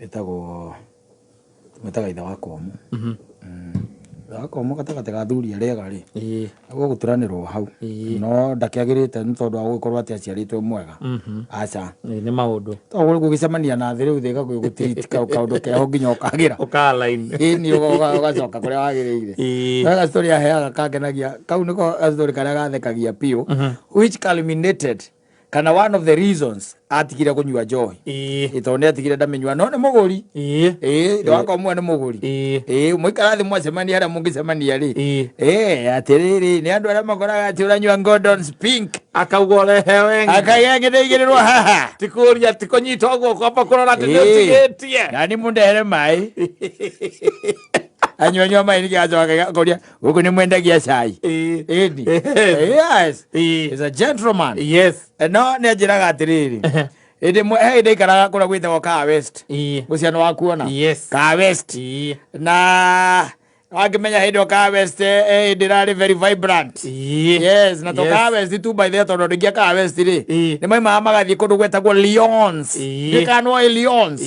Ĩtagwo mwĩtaga ithe wa Komũ. Ithe wa Komũ gatagatĩ ga athuri arĩa ega rĩ, egũgũturanĩrwo hau. No ndakĩagĩrĩte nĩ tondũ wa gũgĩkorwo atĩ aciarĩtwo e mwega. Aca. Nĩ maũndũ. To gũgĩcemania na thĩ rĩu thĩ ĩgagũtreat kaũndũ keho nginya ũkagĩra. Ũka align. Ĩni ũgacoka kũrĩa wagĩrĩire. No gastory aheaga kangenagia, kau nĩko gastory karĩa gathekagia biũ, which culminated kana one of the reasons atigire kũnyua njohi. Ĩ tondũ nĩ atigire ndamĩnyua no nĩ mũgũri. Ĩ ithe wakwa ũmwe nĩ mũgũri. Ĩ mũikara thĩ mwacemania harĩa mũngĩcemania rĩ. Ĩ atĩrĩrĩ nĩ andũ arĩa makoraga atĩ ũranyua Gordon's Pink. Akauga ũrehe wengi. Akaiga ngĩndĩigĩrĩrwo haha. Ti kũria ti kũnyita guoko amba kũrora atĩ nĩ ũtigĩtie. Nani mũndehere maĩ. Anyuanyua maĩ nĩkĩ acoka akoria gũkũ nĩ mwendagia cai. Ĩni. Yes. He's a gentleman. No nĩ anjĩraga atĩrĩrĩ. Hĩndĩ ĩmwe he hĩndĩ aikaraga kũrĩa gwĩtagwo Kaa West. Gũcia nĩ wakuona. Kaa West. Na wangĩmenya hĩndĩ ĩyo Kaa West hĩndĩ ĩrarĩ very vibrant. Yes, na to Kaa West tu by the way tondũ andũ aingĩ a Kaa West rĩ nĩ maimaga magathiĩ kũndũ gwetagwo Lyons. Ndĩkanwo Lyons.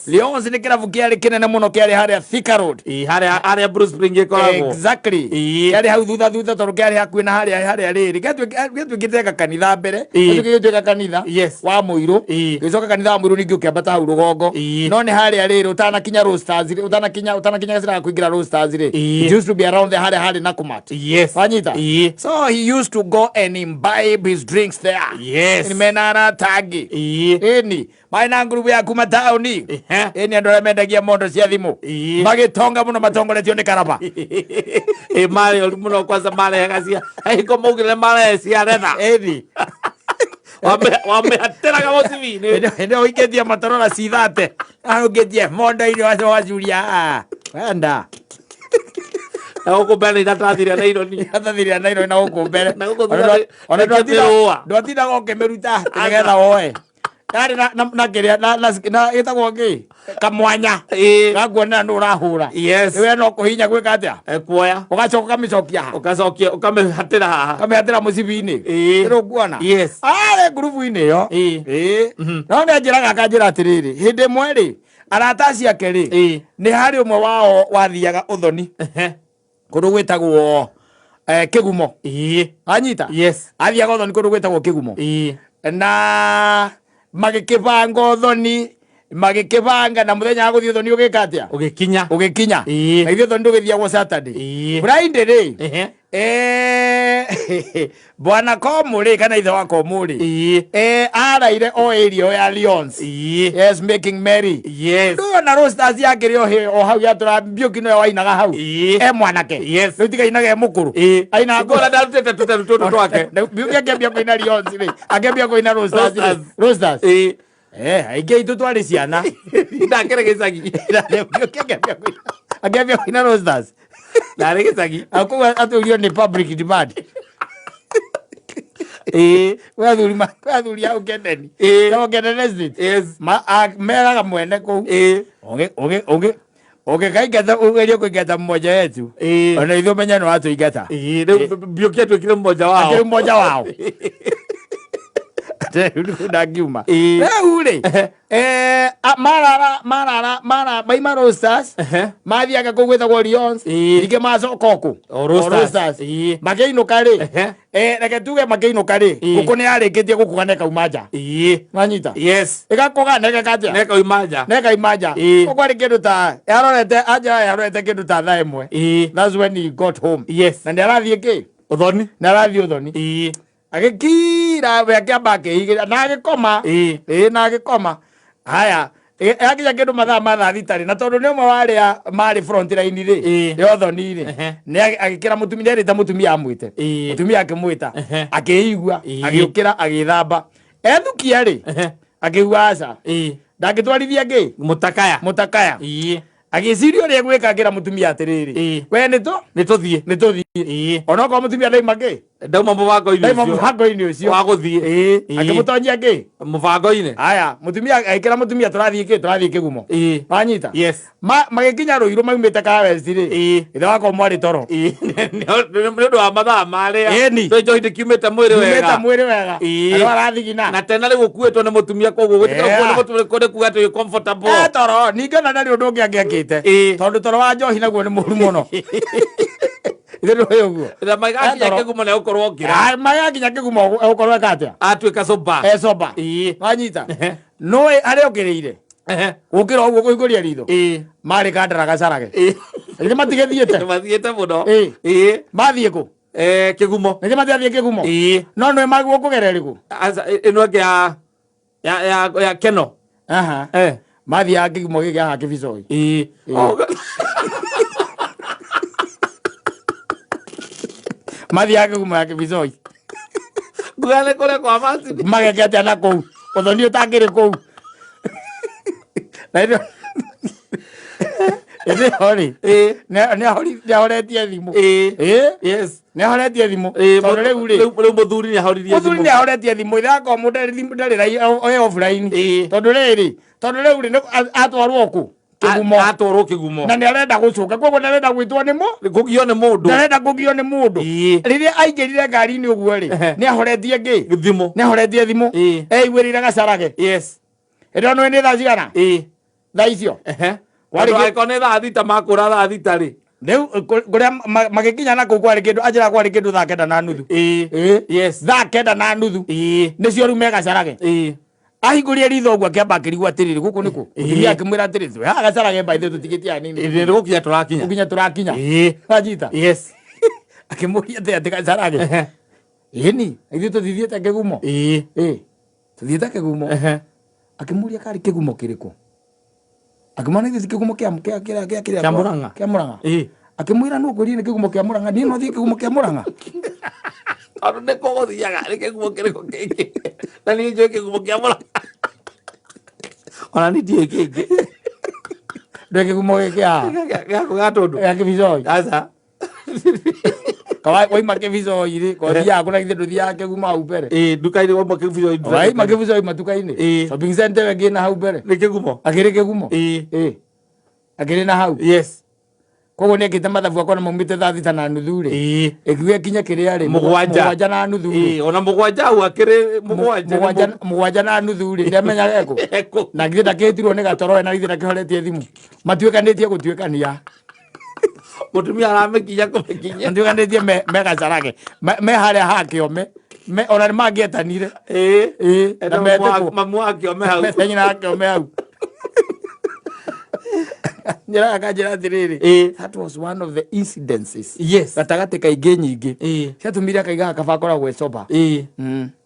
Lyons nĩ kĩrabu kĩarĩ kĩnene mũno kĩarĩ harĩa Thika Road. Harĩa harĩa Bruce Spring ĩkoragwo. Exactly. Kĩarĩ hau thutha thutha tondũ kĩarĩ hakuhĩ na harĩa harĩa rĩrĩ. Gĩatuĩkĩte ga kanitha mbere. Gĩtuĩkĩte kanitha wa Mũirũ. Gĩcoka kanitha wa Mũirũ ningĩ ũkĩambata hau rũgongo. No nĩ harĩa rĩrĩ ũtanakinya Roasters rĩ, ũtanakinya ũtanakinya gacĩra ga kũingĩra Roasters rĩ. It used to be around there harĩa harĩ na Kumat. Wanyita? So he used to go and imbibe his drinks there. Nĩ mena arata angĩ. Ĩni. Marĩ na ngurubu ya kuma taũni. Ĩni andũ arĩa mendagia mondo cia thimũ. Magĩtonga mũno matongoretio nĩ karaba. Ĩ marĩ oru mũno kwanza marehaga cia hingo maugire marehe cia retha. Ĩni. Wamĩhatĩraga mũcibi-inĩ. Hĩndĩ ĩyo ũikĩtie matorora cithate. Arũngĩtie mondo-inĩ wacio wacuria. Wenda. Na gũkũ mbere iratathi rĩa naironi. Iratathi rĩa naironi na gũkũ mbere. Na gũkũ thutha Ona nĩ kĩrũa. ndwatindaga ũkĩmĩruta nĩgetha woe. Yarĩ na na na kĩrĩa na na na ĩtagwo kĩ? Kamwanya. Gakuonera nũ ũrahũra. We no kũhinya gwĩka atĩa? Kuoya. Ũgacoka ũkamĩcokia ha? Ũgacokia ũkamĩhatĩra haha. Ũkamĩhatĩra mũcibi-inĩ. Ĩrĩ ũkuona? Arĩ ngurubu-inĩ ĩyo. No nĩ anjĩraga akanjĩra atĩrĩrĩ, hĩndĩ ĩmwe rĩ, arata acio ake rĩ, nĩ harĩ ũmwe wao wathiaga ũthoni. Kũndũ gwĩtagwo Kĩgumo. Wanyita? Athiaga ũthoni kũndũ gwĩtagwo Kĩgumo. Na magĩkĩbanga ũthoni, magĩkĩbanga na mũthenya wa gũthiĩ ũthoni ũgĩka atĩa? Ũgĩkinya. Ũgĩkinya. Na ithuĩ ũthoni ndũgĩthiagwo Saturday. Friday rĩ, Bwana Komu rĩ, kana ithe wa Komu rĩ, araire o area ĩyo ya Lyons. Yes, making merry. Ndũĩ ona Roasters yakĩrĩ o o hau yatũra Mbiũki noyo wainaga hau. E mwanake. Rĩu tiga ainaga e mũkũrũ. Ainaga Ngora ndarutĩte tũteru tũtũ twake. Mbiũki akĩambia kũina Lyons rĩ, akĩambia kũina Roasters rĩ. Roasters. Aingĩ aitũ twarĩ ciana. Ndakĩrĩ gĩcagi. Mbiũki akĩambia kũina. Akĩambia kũina Roasters. Ndarĩ gĩcagi. Koguo atũrio nĩ public demand. Kwĩ athuri kwĩ athuri hau Kendeni. Nao Kendeni Estate. Meraga mwene kũu. Ũngĩkaingata ũgerie kũingata mmoja wetu. Ona ithuĩ ũmenye nĩ watũingata. Rĩu Mbiũki atuĩkire mmoja wao. Akĩrĩ mmoja wao. Rĩu ndangiuma. Rĩu rĩ, marara marara mara maima Roasters mathiaga kũu gwĩtagwo Lyons ningĩ macoka kũ O Roasters. Makĩinũka rĩ, reke tuge makĩinũka rĩ, ngũkũ nĩ yarĩkĩtie gũkũga na ĩkauma nja. Wanyita? Ĩgakũga na ĩgeka atĩa? Na ĩkauma nja. Na ĩkauma nja. Kũu kwarĩ kĩndũ ta yarorete anja yarorete kĩndũ ta thaa 1. That's when he got home. Na nĩ arathiĩ kĩ? Ũthoni. Nĩ arathiĩ ũthoni. Agĩkira we akĩamba akĩigĩra na agĩkoma. Ĩĩ na agĩkoma. Haya, yakinya kĩndũ mathaa ma thaa thita rĩ, na tondũ nĩ ũmwe wa arĩa marĩ front line rĩ, ya ũthoni rĩ, nĩ agĩkĩra mũtumia, nĩ erĩte mũtumia amwĩte. Mũtumia akĩmwĩta, akĩigua, agĩũkĩra, agĩthamba. Ethukia rĩ, akĩigua aca. Ndangĩtwarithia kĩ? Mũtakaya. Mũtakaya. Agĩciria ũrĩa egwĩka akĩra mũtumia atĩrĩrĩ, we nĩ tũ? Nĩ tũthiĩ. Nĩ tũthiĩ. Onokorwo mũtumia ndaima kĩ? Ndauma mũbango-inĩ Ndaima ũcio mũbango-inĩ ũcio. Wa gũthiĩ. Ĩĩ. Ĩĩ. Akĩmũtonyia kĩ? Mũbango-inĩ. Aya, mũtumia agĩkĩra mũtumia tũrathiĩ kĩ? Tũrathiĩ kĩgumo. Ĩĩ. Wanyita? Yes. Magĩkinya Rũirũ maumĩte ka West rĩ. Ĩĩ. Ithe wakwa mwarĩ toro. Ĩĩ. Nĩ ũndũ wa mathaa marĩa. Ĩni. Twĩ njohi ndĩkiumĩte mwĩrĩ wega. Umĩte mwĩrĩ wega. Ĩĩ. Andũ arathigina. Na tena rĩu ũkuĩtwo nĩ mũtumia koguo gwĩtĩkĩra Yeah. gũkuo nĩ mũtumia kũndĩ kuga atĩ wĩ comfortable. Eh, toro ningĩ ona ndarĩ ũndũ ũngĩ angĩakĩte. Ĩĩ. Tondũ toro wa njohi naguo nĩ mũru mũno. Ithe ndũĩ ũguo. Na magakinya Eh, toro. kĩgumo nĩ egũkorwo okĩra. Ah, magakinya kĩgumo egũkorwo eka atĩa? Atuĩka sober. E sober. Ĩĩ. Wanyita? Ehe. Nũĩ harĩa ũkĩrĩire? Ehe. Gũkĩra ũguo kũhingũria ritho. Ĩĩ. Marĩ kandara gacarage. Ĩĩ. Nĩ matigĩthiĩte. Mathiĩte mũno. Ĩĩ. Ĩĩ. Mathiĩ kũ? Eh, kĩgumo. Nĩ matiathiĩ kĩgumo? Ĩĩ. No nĩ magwo kũgera ĩrĩkũ? Aca, ĩno ĩngĩ ya ya ya ya keno. Aha. Eh. Mathiaga kĩgumo gĩkĩ haha kĩbicoi. Ĩĩ. Ĩĩ. Oh, Mathiaga kĩgumo ya kĩbicoi. nguga nĩ kũrĩa kwa macini. Mageke atĩa na kũu? Ũthoni ũtangĩrĩ kũu. Na ĩno ĩndĩ ĩyo rĩ, Ĩĩ. nĩ ahoretie thimũ. Ĩĩ. Ĩĩ. Yes. Nĩ ahoretie thimũ. Ĩĩ, Tondũ rĩu rĩ, rĩu rĩu mũthuri nĩ ahoririe mũthuri thimũ. nĩ ahoretie thimũ ithe akorwo mũndũ ndarĩ thimũ ndarĩ e offline. Ĩĩ. Tondũ rĩrĩ, tondũ rĩu rĩ, atwarwo kũ? Kĩgumo. Atwarwo kĩgumo. Na nĩ arenda gũcoka koguo ndarenda gwĩtwo nĩ mũ Kũgio nĩ mũndũ. ndarenda kũgio nĩ mũndũ. Ĩĩ. Rĩrĩa aingĩrire ngari-inĩ ũguo rĩ, Ehe. nĩ ahoretie ngĩ? Thimũ. Nĩ ahoretie thimũ. Ĩĩ. Eiguĩrĩire gacarage. Yes. Ĩndĩ no nĩ thaa cigana? Ĩĩ. Thaa icio. Ehe. Kwarĩ Tondũ angĩkorwo nĩ thaa thita makũra thaa thita rĩ. Rĩu kũrĩa magĩkinya na kũu kwarĩ kĩndũ anjĩra kwarĩ kĩndũ thaa 9:30. Ĩĩ. Ĩĩ. Yes. Thaa 9:30. Ĩĩ. Nĩcio rĩu megacarage. Ĩĩ. Ahingũrie ritho ũguo akĩamba akĩrigwo atĩrĩrĩ gũkũ nĩkũ? Ĩĩ. Mũtumia akĩmwĩra atĩrĩ twĩ haha gacarage mba ithuĩ tũtigĩtie hanini. Ĩĩ, nĩ gũkinya tũrakinya. Gũkinya tũrakinya. Ĩĩ. Wanyita? Yes. Akĩmũria atĩ atĩ gacarage. Ehe. Ĩni, ithuĩ tũtithiĩte kĩgumo. Ĩĩ. Ĩĩ. Tũthiĩte kĩgumo. Ehe. Akĩmũria karĩ kĩgumo kĩrĩkũ? Akĩmwĩra nĩ kĩgumo kĩa kĩa kĩa kĩa kĩa Kĩa Mũrang'a. Kĩa Mũrang'a. Ĩĩ. Akĩmwĩra nũ ngwĩrire nĩ kĩgumo kĩa Mũrang'a, niĩ no thiĩ kĩgumo kĩa Mũrang'a. Tondũ nĩ kũ gũthiaga nĩ kĩgumo kĩrĩkũ kĩngĩ. Na niĩ njũĩ kĩgumo kĩa Mũrang'a. Ona niĩ ndiũĩ kĩngĩ. Ndũĩ kĩgumo gĩkĩ haha. Gĩa kũ Gatũndũ. Gĩa Kĩbicoi. Aca. Kawa waima Kĩbicoi rĩ, kothiaga kũrĩa githĩ ndũthiaga kĩgumo hau mbere. Ĩĩ, nduka-inĩ wauma Kĩbicoi. Waima Kĩbicoi matuka-inĩ. Ĩĩ. Shopping center ĩyo ĩngĩ na hau mbere. Nĩ kĩgumo. Akĩrĩ kĩgumo. Ĩĩ. Ĩĩ. Akĩrĩ na hau. Yes. Koguo nĩ ekĩte mathabu akona maumĩte thaa 6:30 rĩ. Ĩĩ. Ĩkiuga ĩkinye kĩrĩa rĩ. Mũgwanja. 7:30 rĩ. Ĩĩ, ona mũgwanja hau akĩrĩ mũgwanja. 7:30 rĩ. Ndĩamenyaga ekũ. Ekũ. Na githĩ ndakĩhĩtirwo nĩ gatoro we na githĩ ndakĩhoretie thimũ. Matuĩkanĩtie gũtuĩkania. Mũtumia aramĩkinya kũmĩkinya. Matuĩkanĩtie me gacarage. Me harĩa ha kĩome. Ona nĩ mangĩetanire. Ĩĩ. Ĩĩ. Na mete kũ. Mamu wa kĩome hau. Mete nyina wa kĩome hau. Njĩraga kanjĩra atĩrĩrĩ. Ĩĩ. That was one of the incidences. Yes. Gatagatĩ ka ingĩ nyingĩ. Ĩĩ. Ciatũmire akaigaga kaba akoragwo e sober. Ĩĩ.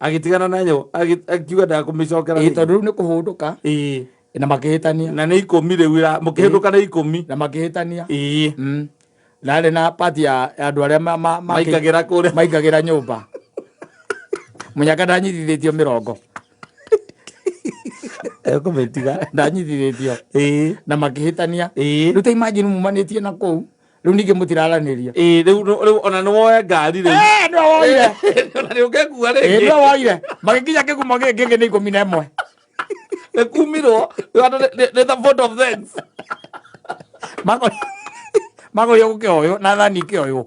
Agĩtigana nayo akiuga ndakũmĩcokera. Ĩĩ tondũ rĩu nĩ kũhũndũka. Ĩĩ. Na makĩhĩtania. Na nĩ 10 rĩu mũkĩhĩndũka nĩ 10. Na makĩhĩtania. Ĩĩ. Na arĩ na pati ya andũ arĩa maikagĩra kũrĩa. Maikagĩra nyũmba. Mũnyaka ndanyitithĩtio mĩrongo. Ekũmĩtiga. Ndanyitithĩtio. Ĩĩ. Na makĩhĩtania. Ĩĩ. Rĩu ta imagine mumanĩtie na kũu. Rĩu ningĩ mũtiraranĩria. Ĩĩ, rĩu ona nĩ woe ngari rĩu. Ĩĩ, nĩwe woire. Ona nĩ ũngĩkua Ĩĩ, rĩngĩ. nĩwe woire. Magĩkinya kĩgumo gĩkĩ kĩngĩ nĩ 11. Nĩ kumirwo. Nĩ the vote of thanks. Magorio gũkĩoywo na thani ikĩoywo.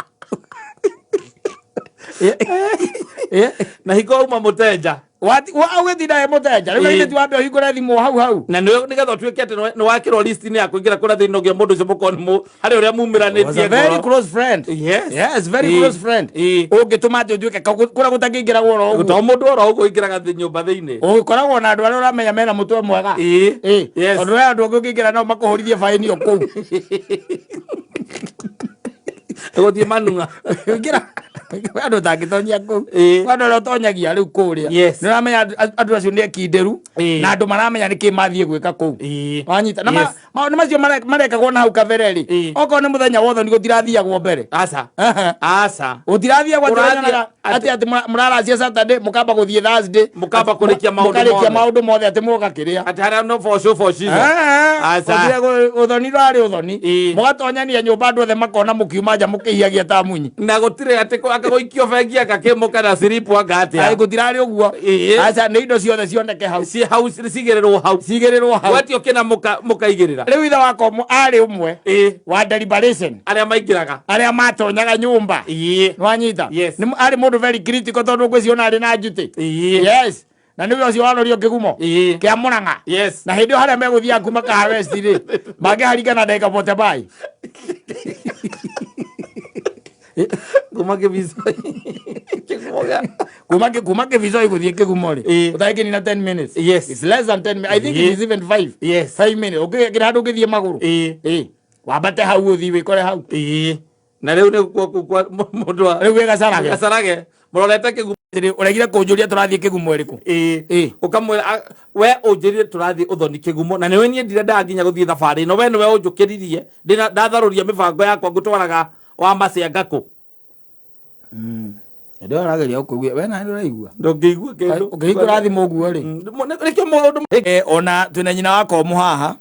Na hingo uma mũtenja. Ũgĩtinda wĩ mũtenja. Rĩu githĩ ti wambe ũhingũre thimũ hau hau. Na nĩgetha ũtuĩke atĩ nĩ wakĩrwo list-inĩ ya kũingĩra kũrĩa thĩinĩ no nginya mũndũ ũcio mũkorwo nĩ harĩ ũrĩa mumĩranĩtie Was a very ngoro. close friend. Yes. Yes, very Ĩĩ. close friend. Ĩĩ. Ũngĩtũma atĩ ũtuĩke kũrĩa gũtangĩingĩragwo oro ũguo. To mũndũ oro ũguo ũingĩraga nyũmba thĩinĩ. Ũkoragwo na andũ arĩa ũramenya mena mũtwe mwega. Ĩĩ. Ĩĩ. Yes. Tondũ we andũ angĩ ũngĩingĩra nao makũhũrithie baĩni o kũu. Gũthiĩ manung'a. Ũngĩra kwĩ andũ ũtangĩtonyia kũu. Ĩĩ. Kwĩ andũ arĩa ũtonyagia rĩu kũrĩa. Yes. Nĩ ũramenya andũ acio nĩ ekindĩru. Ĩĩ. Na andũ maramenya nĩkĩ mathiĩ gwĩka kũu. Ĩĩ. Wanyita. Na Yes. maũndũ macio marekagwo na hau kabere rĩ. Ĩĩ. Okorwo nĩ mũthenya wothe nĩ gũtirathiagwo mbere. Aca. Aha. Aca. Gũtirathiagwo atĩ Ũrathiĩ ũranyonaga atĩ atĩ mũraracia Saturday mũkamba gũthiĩ Thursday. Mũkamba kũrĩkia maũndũ Mũkarĩkia mothe. maũndũ mothe atĩ mũgoka kĩrĩa. Atĩ harĩa no boco bocico. Aca. Ũthoni ndwarĩ ũthoni. Ĩĩ. Mũgatonyania nyũmba andũ othe makona mũkiuma nja mũkĩhiagia ta munyi. Na gũtirĩ atĩ Anga gũikio bengi anga kĩmũka na siripu anga atĩa. Ai gũtirarĩ ũguo. Ĩĩ. Aca nĩ indo ciothe cioneke hau. Ciĩ hau cigĩrĩrwo hau. Cigĩrĩrwo hau. Gwetio kĩna mũkaigĩrĩra. Rĩu ithe wa Komũ arĩ ũmwe Ĩĩ. wa deliberation Arĩa maingĩraga. arĩa matonyaga nyũmba. Ĩĩ. Nĩwanyita? Yes. Nĩ arĩ mũndũ very critical tondũ ngwĩciria arĩ na njutĩ. Ĩĩ. Yes. Na nĩwe ũcio warorio kĩgumo Ĩĩ. kĩa Mũrang'a. Yes. Na hĩndĩ ĩyo harĩa megũthiaga kuma Kaha West rĩ, mangĩharingana ndagĩka bote bai. Kuma kĩbicoi. Kĩgumo gĩa. Kuma kĩbicoi gũthiĩ kĩgumo rĩ, Ĩĩ. ũtangĩnina 10 minutes. Yes. It's less than 10 minutes. I think it Ĩĩ. is even 5. Yes. 5 minutes. Ũngĩgekĩra handũ ũngĩthiĩ magũrũ. Ĩĩ. Ĩĩ. Wambate hau ũthiĩ wĩkore hau. Ĩĩ. Na rĩu nĩ kwa mũndũ wa Rĩu wĩ Gacarage. Gacarage. Mũrorete kĩgumo. Atĩrĩ, ũregire kũnjũria tũrathiĩ kĩgumo ĩrĩkũ? Ĩĩ. Ĩĩ. Ũkamwĩra we ũnjĩrire tũrathiĩ ũthoni kĩgumo na nĩwe niĩ ndirendaga nginya gũthiĩ thabarĩ ĩno we nĩwe ũnjũkĩririe ndatharũria mĩbango yakwa ngũtwaraga wa macianga kũ. Ndio arageria gũkũigua. We nawe ndũraigua. Ndũngĩigua kĩndũ. Ũkĩhingũra thimũ ũguo rĩ. Nĩkĩo maũndũ Ona twĩna nyina wa Komũ haha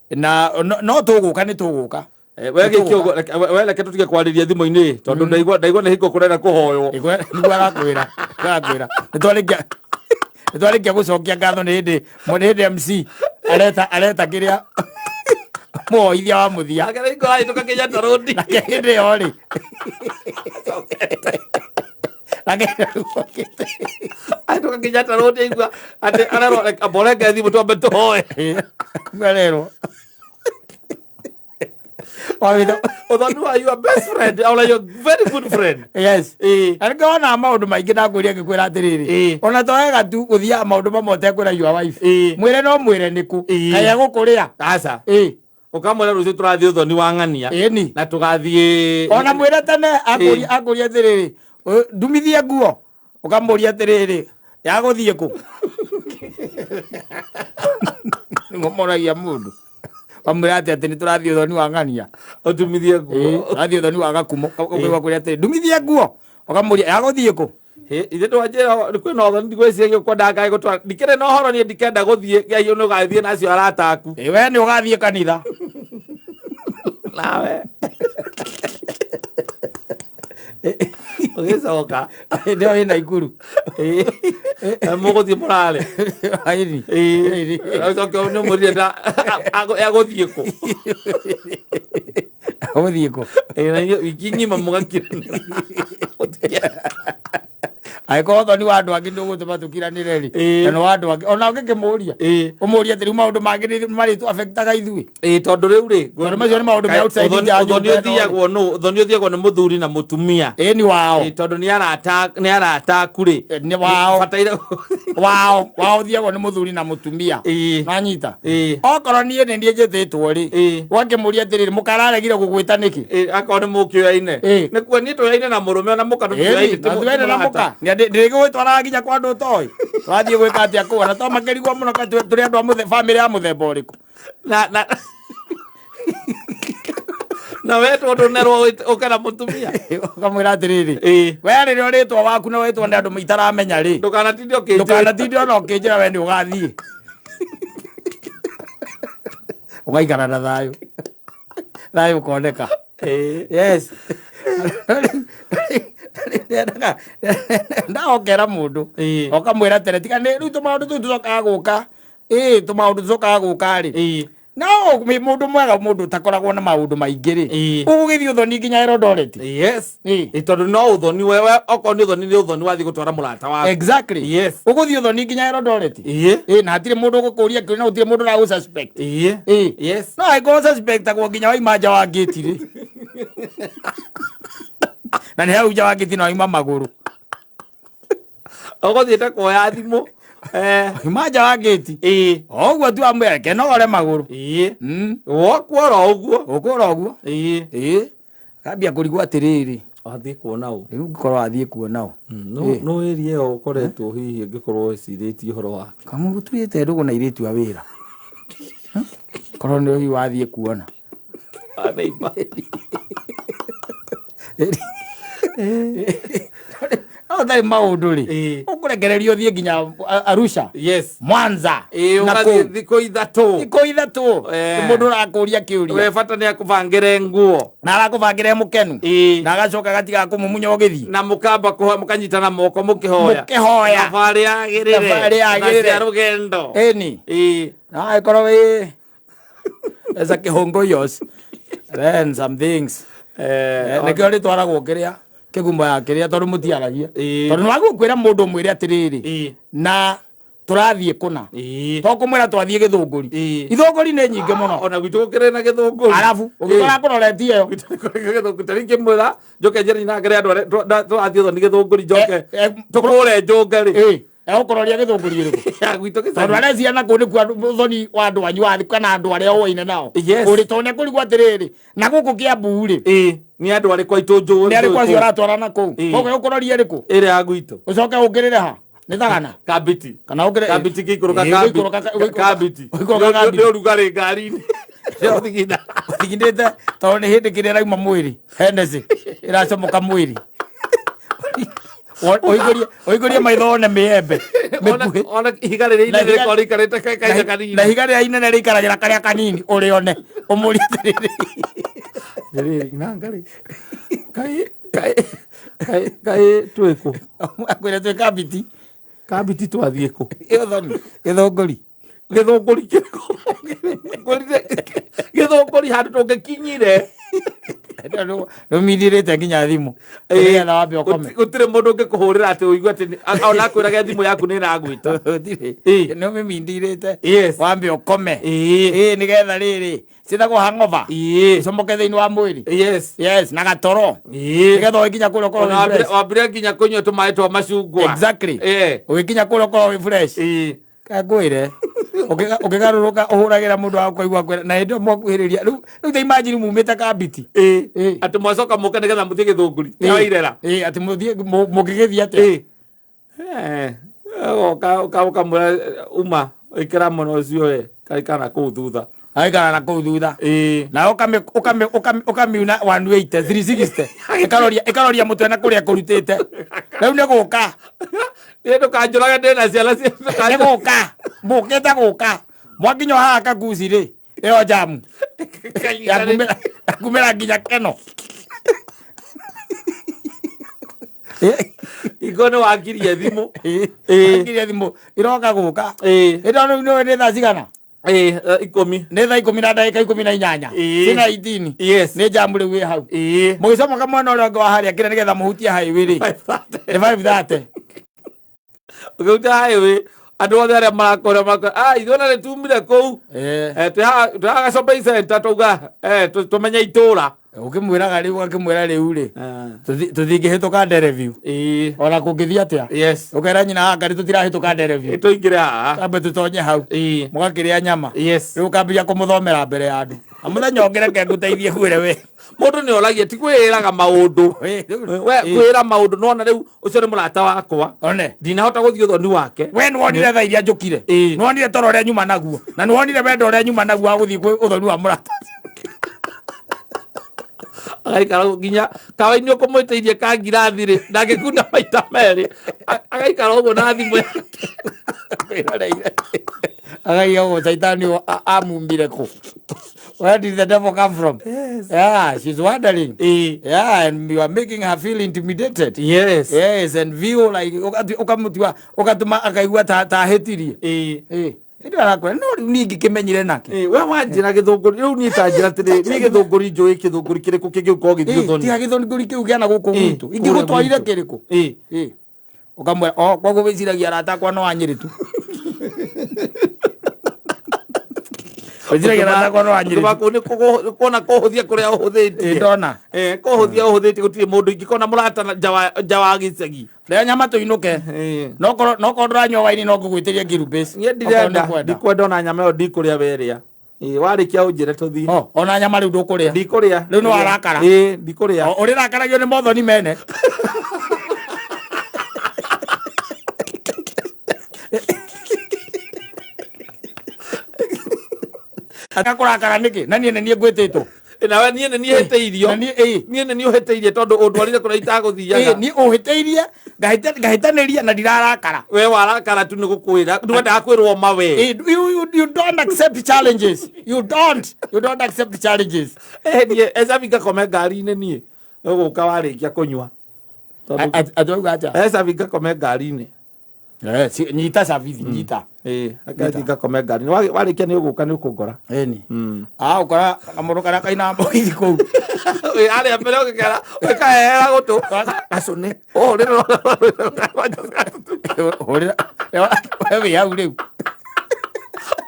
na no tũgũka nĩ tũgũka. We gĩke ũguo we reke tũtige kwarĩria thimũ-inĩ tondũ ndaigua nĩ hingo kũrenda kũhoywo. Nĩguo arakwĩra. Arakwĩra. Nĩ twarĩkia gũcokia ngatho nĩ hĩndĩ nĩ hĩndĩ MC areta kĩrĩa mũhoithia wa mũthia. Nake hingo arahĩtũka Kenyatta Road. Nake hĩndĩ ĩyo rĩ. Nake Ahĩtũka Kenyatta Road aigua atĩ arerwo amba ũrenge thimũ twambe tũhoe. arerwo. Wawĩra Ũthoni wa your best friend or your very good friend. Yes. Ĩĩ. Na nĩkĩo wonaga maũndũ maingĩ ndakwĩria ngĩkwĩra atĩrĩrĩ Ĩĩ. ona to wega tu gũthiaga maũndũ mamwe ũtekwĩra your wife. Ĩĩ. Mwĩre no mwĩre nĩkũ. Ĩĩ. Kaĩ egũkũrĩa. Aca. Ĩĩ. Ũkamwĩra rũciũ tũrathiĩ ũthoni wa ng'ania. Ĩni. Na tũgathiĩ Ona mwĩre tene akũria akũria atĩrĩrĩ ndumithie nguo ũkamũria atĩrĩrĩ ya gũthiĩ kũ. Nĩguo moragia mũndũ. Wamwĩra atĩ nĩ tũrathiĩ ũthoni wa ng'ania. Ũtumithie nguo. Tũrathiĩ ũthoni wa gakumo. Ũkaigua kwĩra atĩrĩ ndumithie nguo. Ũkamũria ya gũthiĩ kũ. Ithe ndwanjĩra kwĩna ũthoni ndigwĩciria ũkwendaga kaĩ gũtwara ndikĩrĩ na ũhoro niĩ ndikenda gũthiĩ ngai nĩ ũgathiĩ na acio arata aku. Ĩĩ we nĩ ũgathiĩ kanitha. Nawe. Ũgĩcoka. Hĩndĩ ĩyo wĩ Naikuru. Mũgũthiĩ mũrare. Aini. Ũcoke nĩ ũmũrire ya gũthiĩ kũ. Gũthiĩ kũ. Na wiki ng'ima mũgakiranĩra. Angĩkorwo ũthoni wa andũ angĩ ndũgũtũma tũkiranĩre rĩ. Ĩĩ. Na wa andũ angĩ ona ũngĩkĩmũria. Ĩĩ. Ũmũrie atĩ rĩu maũndũ mangĩ nĩ marĩtũ affectaga ithuĩ. Ĩĩ tondũ rĩu rĩ. Tondũ macio nĩ maũndũ me outside Ũthoni nja ya ũthoni nyũmba ĩno rĩ. ũthiagwo nũ ũthoni ũthiagwo nĩ mũthuri na mũtumia. Ĩĩ ni wao. Ĩĩ tondũ nĩ arata aku rĩ. Nĩ wao. Bataire. Wao. Wao ũthiagwo nĩ mũthuri na mũtumia. Ĩĩ. Nanyita. Ĩĩ. Okorwo niĩ nĩ niĩ njĩtĩtwo rĩ. Ĩĩ. Wakĩmũria atĩrĩrĩ mũkararegire gũgwĩta nĩkĩ? Ĩĩ akorwo nĩ mũkĩoyaine. Ĩĩ. Nĩkuo niĩ tũyaine na mũrũme ona mũka Ĩni, tũtioyaine. na tuende na mũka. Ndĩrĩgĩgwĩtwaraga nginya kwa andũ ũtoĩ. Tũrathiĩ gwĩka atĩa kũu? Na to makĩrigwo mũno ka tũrĩ andũ a bamĩrĩ ya mũthemba ũrĩkũ. Na na we tondũ nerwo ũke na mũtumia. Ũkamwĩra atĩrĩrĩ. Ĩĩ. We rĩrĩa ũrĩtwo waku na wĩtwo nĩ andũ itaramenya rĩ. Ndũkanatinde ũkĩnjĩra. Ndũkanatinde ona ũkĩnjĩra we nĩ ũgathiĩ. Ũgaikara na thayũ. Thayũ ũkoneka. Ĩĩ. Yes. Ndahokera mũndũ. Ĩĩ. Ũkamwĩra tene tiga nĩ rĩu tũmaũndũ tũu tũcokaga gũka. Ĩĩ tũmaũndũ tũcokaga gũka rĩ. Ĩĩ. No mũndũ mwega mũndũ ũtakoragwo na maũndũ maingĩ rĩ. Ĩĩ. Ũgũgĩthiĩ ũthoni nginya Eldoret. Yes. Ĩĩ. Ĩĩ tondũ no ũthoni wewe okorwo nĩ ũthoni nĩ ũthoni wathiĩ gũtwara mũrata waku. Exactly. Yes. Ũgũthiĩ ũthoni nginya Eldoret. Ĩĩ. Ĩĩ na hatirĩ mũndũ ũgũkũria kĩũria na gũtirĩ mũndũ ũragũ suspect. Ĩĩ. Ĩĩ. Yes. No angĩkorwo suspectagwo nginya waima nja wa gate rĩ. Na nĩ hau nja wa gate no waima magũrũ. Ũgũthiĩte kuoya thimũ. Waima nja wa gate. Ĩĩ. O ũguo tu amwĩra reke nogore magũrũ. Ĩĩ. Wokwo oro ũguo. Ũkũra ũguo. Ĩĩ. Ĩĩ. Akambia kũrigwo atĩrĩrĩ. Wathiĩ kuona ũ. Rĩu ngĩkorwo athiĩ kuona ũ. No ĩria ĩyo ũkoretwo hihi ũngĩkorwo wĩcirĩtie ũhoro wake. Kamũgũtuĩte ndũgũ na airĩtu a wĩra. Korwo nĩ hihi wathiĩ kuona. Neighbor. No ũtarĩ maũndũ rĩ. Ĩĩ. Ũkũrehwo Ekũrekererio ũthiĩ nginya Arusha. Yes. Mwanza. Ĩĩ, Na ũgathiĩ kũu. thikũ 3. Thikũ 3. Mũndũ ũrakũria kĩũria. We bata nĩ akũbangĩre nguo. Na arakũbangĩra e mũkenu. Na agacoka agatiga kũmumunya ũgĩthiĩ. Na mũkamba kũhoya, mũkanyitana moko mũkĩhoya. Mũkĩhoya. Thabarĩ yagĩrĩre. Thabarĩ yagĩrĩre. Na cia rũgendo. Ĩni. Na angĩkorwo wĩ esa kĩhũngũ yos. Then some things. Nĩkĩo rĩtwaragwo kĩrĩa kĩgumo ya kĩrĩa tondũ mũtiaragia. Tondũ nĩwagũkwĩra mũndũ ũmwĩre atĩrĩrĩ. Na tũrathiĩ kũna. To kũmwĩra twathiĩ gĩthũngũri. Ithũngũri nĩ nyingĩ mũno. Ona gwitũ gũkĩrĩ na gĩthũngũri. Arabu, ũngĩkora kũroretie ĩyo. Gwitũ gũkĩrĩ na gĩthũngũri. Ta rĩngĩ mwĩra, njoke njĩre nyina ngere andũ arĩa tũrathiĩ ũthoni gĩthũngũri, njoke tũkũre njũnge rĩ. Egũkũroria gĩthũngũri ĩrĩkũ? Ya gwitũ gĩcagi. Tondũ arĩa ciana kũu nĩkuo ũthoni wa andũ anyu wathiĩ kana andũ arĩa ũwaine nao. Yes. Ũrĩ tondũ nĩekũrigwo atĩrĩrĩ, na gũkũ Kĩambu rĩ. Nĩ andũ arĩkũ aitũ njũĩ? Nĩ arĩkũ acio ũratwarana kũu? Koguo egũkũroria ĩrĩkũ? Ĩrĩa ya gwitũ. Ũcoke ũkĩrĩre ha? Nĩ thagana? Kambiti. Kana ũkĩrĩre? Kambiti gĩikũrũka kambiti. Kambiti. Kambiti. Nĩ ũrugarĩ ngari-inĩ. Ũthigina. Ũthiginĩte tondũ nĩ hĩndĩ kĩrĩa ĩrauma mwĩrĩ. Hennessy ĩracomoka mwĩrĩ. Ũihũrie maitho wone mĩembe mĩkuhĩ. Ona ihiga rĩrĩa inene rĩkorwo rĩikarĩte kahinda kanini. Na ihiga rĩrĩa inene rĩikaragĩra karĩa kanini ũrĩone. Ũmũrie atĩrĩrĩ. Rĩrĩ, inanga rĩ. Kaĩ, kaĩ, kaĩ, kaĩ twĩ kũ? Akwĩre twĩ Kambiti. Kambiti twathiĩ kũ? Gĩthoni, gĩthũngũri. Gĩthũngũri kĩrĩkũ? Gĩthũngũri handũ tũngĩkinyire. Rũmindirĩte nginya thimũ. Nĩgetha wambe ũkome. Gũtirĩ mũndũ ũngĩkũhũrĩra atĩ ũigue atĩ ona akwĩrage thimũ yaku nĩ ĩragwĩta. Gũtirĩ. Nĩ ũmĩmindirĩte. Yes. Wambe ũkome. Nĩgetha rĩrĩ ciĩtagwo hangover. Icomoke thĩinĩ wa mwĩrĩ. Yes. Yes, na gatoro. Nĩgetha ũgĩkinya kũrĩa ũkorwo wĩ fresh. Wambire nginya kũnyua tũmaĩ twa macungwa. Exactly. Ũgĩkinya kũrĩa ũkorwo wĩ fresh. Ngwĩre. Ũkĩgarũrũka ũhũragĩra mũndũ wa kũigua kwĩra na hĩndĩ ĩyo mwakuhĩrĩria rĩu ta imagine mumĩte Kambiti. Atĩ mwacoka mũke nĩgetha mũthiĩ gĩthũngũri. Kĩa Irera. Atĩ mũthiĩ mũngĩgĩthiĩ atĩa? Ũgoka ũkamwĩra uma ĩkĩra mũno ũcio we kaikara na kũu thutha. Aikara na kũu thutha. Na ũkamiuna 180, 360. Ĩkaroria mũtwe na kũrĩa kũrutĩte. Rĩu nĩ gũka. Nĩ ndũkanjũrage ndĩ na ciana cia- Nĩ gũka. Mũkĩte gũka. Mwakinya haha Kaguci rĩ, ĩyo jamu. Yakumĩra nginya Keno. Ingo nĩ wakirie thimũ. Wakirie thimũ. Iroka gũka. Ĩno rĩu nĩ nĩ thaa cigana? 10. Nĩ thaa ikũmi na ndagĩka ikũmi na inyanya. Ciĩna 18. Yes. Nĩ jamu rĩu ĩ hau. Mũgĩcomoka mwena ũrĩa ũngĩ wa harĩa kĩrĩa nĩgetha mũhutie highway rĩ. Nĩ 5:30. Ũkĩhutia highway, andũ othe arĩa marakora marakora, ithuĩ ona nĩ tumire kũu. Twĩ haha shopping center twauga, tũmenye itũra. Ũkĩmwĩraga rĩu, ũgakĩmwĩra rĩu rĩ, tũtingĩhĩtũka Ndereview. Ona kũngĩthiĩ atĩa? Yes. Ũkera nyina haha ngarĩ tũtirahĩtũka Ndereview. Tũingĩre haha. Tambe tũtonye hau. Mũgakĩrĩa nyama. Yes. Rĩu ũkambĩrĩria kũmũthomera mbere ya andũ. Na mũthenya ũngĩ reke ngũteithie kwĩre we. Mũndũ nĩ oragia, ti kwĩĩraga maũndũ. We, kwĩra maũndũ, nĩwona rĩu ũcio nĩ mũrata wakwa. One. Ndinahota gũthiĩ ũthoni wake. We nĩwonire thaa iria njũkire. Nĩwonire toro ũrĩa nyuma naguo. Na nĩwonire wendo ũrĩa nyuma naguo wa gũthiĩ kwĩ ũthoni wa mũrata. Agaikara nginya kawa-inĩ ũkũmwĩtĩirie ka ngirathi rĩ, ndangĩkunda maita merĩ. Agaikara ũguo na thimũ yake. Kwĩroreire. Akaiga ũguo caitani amumire kũ? Where did the devil come from? Yes. Yeah, she's wondering. Yeah, and you are making her feel intimidated. Yes. Yes, and feel like ũkamũtua, ũgatũma akaigua ta ahĩtirie. Ĩndĩ arakwĩra, no rĩu niĩ ingĩkĩmenyire nake. We wanjĩra gĩthũngũri, rĩu niĩ ta njĩra atĩrĩrĩ, niĩ gĩthũngũri njũĩ gĩthũngũri kĩrĩkũ kĩngĩũka ũgĩthiĩ ũthoni? Tiga gĩthũngũri kĩu kĩa na gũkũ gwitũ. Ingĩgũtwarire Kũrĩa gwitũ. kĩrĩkũ? Ũkamwĩra, o, koguo wĩciragia arata akwa no anyĩrĩ tu. Wĩciragia arata akwa no anyĩrĩ tu. Kũu nĩ kuona kũhũthia kũrĩa ũhũthĩtie. Ndona. Kũhũthia ũhũthĩtie gũtirĩ mũndũ ingĩkona mũrata na nja wa gĩcagi. Rĩa nyama tũinũke. No korwo ndũranyua waini no ngũgwĩtĩrie ngirubĩci. Niĩ ndirenda, ndikwenda ona nyama ĩyo ndikũrĩa werĩa. Warĩkia ũnjĩre tũthiĩ. Ona nyama rĩu ndũkũrĩa. Ndikũrĩa. Rĩu nĩ warakara. Ndikũrĩa. Ũrĩrakaragio nĩ mothoni mene. Akakũrakara nĩkĩ? Na niĩ nĩ niĩ ngwĩtĩtwo. Nawe niĩ nĩ niĩ hĩtĩirio. Na niĩ ĩĩ. Niĩ nĩ niĩ ũhĩtĩirie tondũ ũndwarire kũrĩa itagũthiaga. Ĩĩ, niĩ ũhĩtĩirie ngahĩtanĩria na ndirarakara. We warakara tu nĩ gũkwĩra ndwendaga kwĩrwo ma we. Ĩĩ, you don't accept challenges. You don't accept challenges. Eh, niĩ ecabi ngakome ngari-inĩ niĩ ũgũka warĩkia kũnyua. Tondũ- Atauga atĩa? Ecabi ngakome ngari-inĩ. Eh, nyita cabithi, nyita. Ĩĩ, akathi ngakome ngari-inĩ. Warĩkia nĩ ũgũka nĩ ũkũngora. Ĩni. Ah, ũkora kamũndũ karĩa kaina mũgithi kũu. Wĩ harĩa mbere ũgĩkera ũkahehera gũtũ gacũne. Ũhũrĩre. Hũrĩra. We wĩ hau rĩu.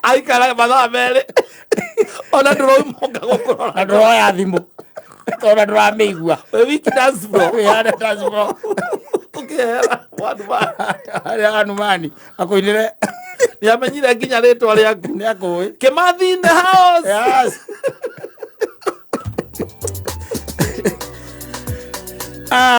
Aikara mathaa 2 ona ndũrauma ũka gũkũrora. Na ndũroya thimũ. Tondũ ndũramĩigua. Wĩ wiki dance floor. Wĩ harĩa dance floor. Ũkĩhehera wandu ma Harĩa Hanumani akũinĩre. Nĩ amenyire nginya rĩtwa rĩaku. Nĩ akũĩ. Kĩmathi in the house. Yes. Ah.